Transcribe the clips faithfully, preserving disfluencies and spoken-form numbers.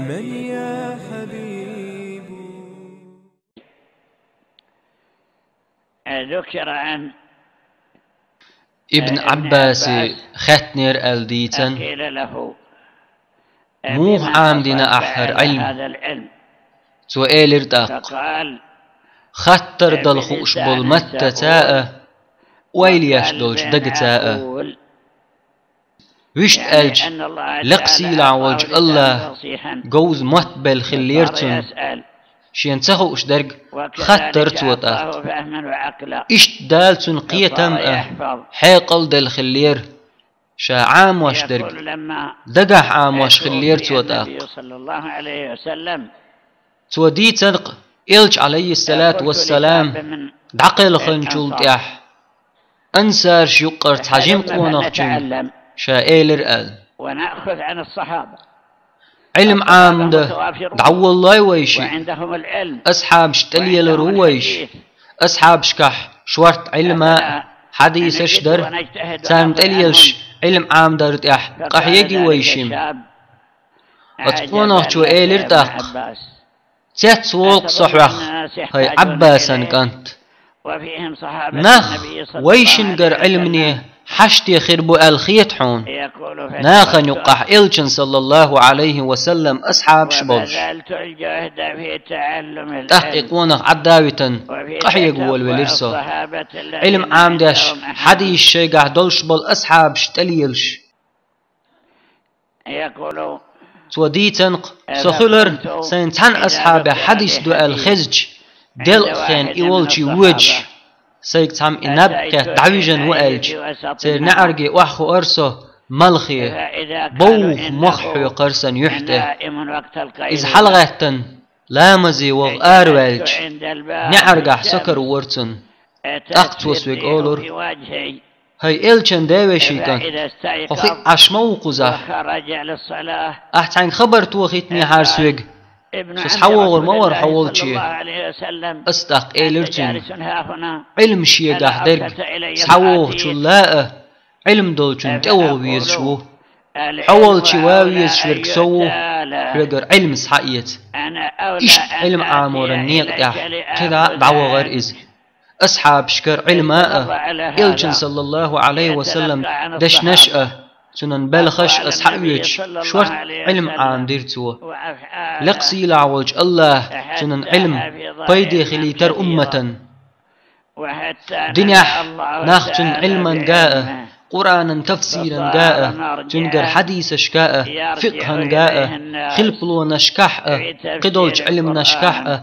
من يا حبيب؟ ذكر عن Ибн Ӏаббасе хаьттинера аьлла дийцина, قيل له: муха Ӏамадина ахь хӀара Ӏилма? Цо элира тӀаккха: хаттар дала хууш болу маттаца а, ойла еш долчу дагаца а. Вуьшта аьлча, лекха сийлахь волчу АллахӀа говза мотт белла хиллера цунна, шена ца хууш дерг хаттара цо тӀаккха. Иштта Дала цунна кхетам а, хьекъал а делла хиллера, ша Ӏамош дерг дагахь Ӏамош хиллера цо тӀаккха. Цо дийцина-кх, Элча, Ӏалайхиссалату вассалам, дӀакхелхинчул тӀаьхьа ансараш юккъара цхьа жима къонахчуьнга ша элира аьлла: Ӏилма Ӏамадан дӀаволлой вай шиъ? Асхьабаш тӀелелар ву вайша? Асхьабашкахь шортта Ӏилма а, хьадисаш а дара, царна тӀелелаш Ӏилма Ӏамадар тӀехь къахьеги вай шимма? Оцу къонахчо элира тӀаккха: цецволу-кх со хьох, хӀай Ӏаббасан кӀант. Нах вайшингара Ӏилмане хьаште хир бу аьлла хета хьуна? Нахана юккъахь Элчан, саллаллаху Ӏалайхи ва саллам, асхьабаш болуш. ТӀаккха и къонах Ӏадда а витина, къахьега волавелира со. Ӏилма Ӏамадеш, хьадисаш шайгахь долуш болу асхьабаш тӀелелаш. Цо дийцина-кх: со хуьлура, сайна цхьана асхьабехь хьадис ду аьлла хезча, делкъа хенахь и волчу воьдуш, сайга цхьамма и наб кхетта дӀавижина ву аьлча, церан неӀарге охьахуура со малхе, бовха мох хьоькхура сан юьхь тӀе. Иза хьалагӀаьттина, ламазе ваха араваьлча, неӀаргахь со каравора цунна. ТӀаккха цо соьга олура: хӀай Элчан девешин кӀант, хьо хиъна Ӏаш ма ву кхузахь? Ахь цхьаьнга хабар тохийтинехьара соьга, со схьавогӀур ма вара хьо волче. Ас тӀаккха элира цуьнга: Ӏилма шегахь дерг схьавогӀучул а, Ӏилма долчунна тӀевогӀа везаш ву. Хьо волче ван везаш верг со ву, хьоьгара Ӏилма схьаэца. Иштта Ӏилма Ӏаморан некъа тӀехь кхидӀа а дӀавахара иза. Асхьабашкара Ӏилма а, Элчан, саллаллаху Ӏалайхи ва саллам, дешнаш а, цуьнан белхаш а схьаоьцуш, шортта Ӏилма Ӏамадира цо. Лекха сийлахь волчу АллахӀа цуьнан Ӏилма пайде хилийтара умматан. Динехь нах цуьнан Ӏилманга а, Къуръанан тафсиранга а, цуьнгара хьадисашка а, фикъхӀанга а, хилпалонашкахь а, кхидолчу Ӏилманашкахь а,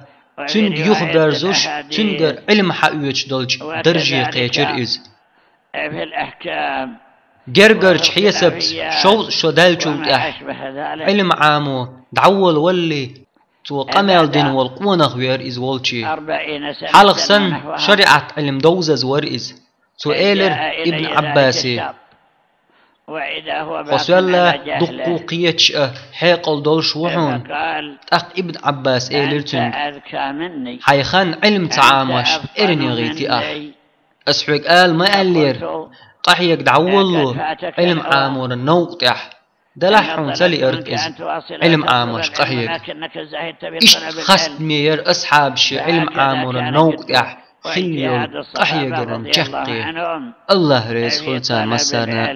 цуьнга юхаберзуш, цуьнгара Ӏилма хьаоьцуш долчу дарже кхечира иза. Гергарчу хьесапца шовзткъа шо даьллачул тӀаьхьа Ӏилма Ӏамо дӀаволавалале, цо къамел дина волу къонах веара иза волче. Хьалха санна шариӀат Ӏилма довзаза вара иза. Цо элира Ибн Ӏаббасе: хьо соьлла дуккха а кхеташ а, хьекъал долуш ву хьуна. ТӀаккха Ибн Ӏаббас элира цуьнга: хьайн хан Ӏилма ца Ӏамош эрна яхийти ахь. Ас хьоьга ала ма аьллера, къахьега дӀаволало Ӏилма Ӏаморан новкъа тӀехь. Делахь хьуна ца лиъарг иза, Ӏилма Ӏамош къахьега. Иштта хастаме яра асхьабаши Ӏилма Ӏаморан новкъа тӀехь хилла йолу къахьегаран чаккхе. АллахӀ реза хуьлда царна массарна а.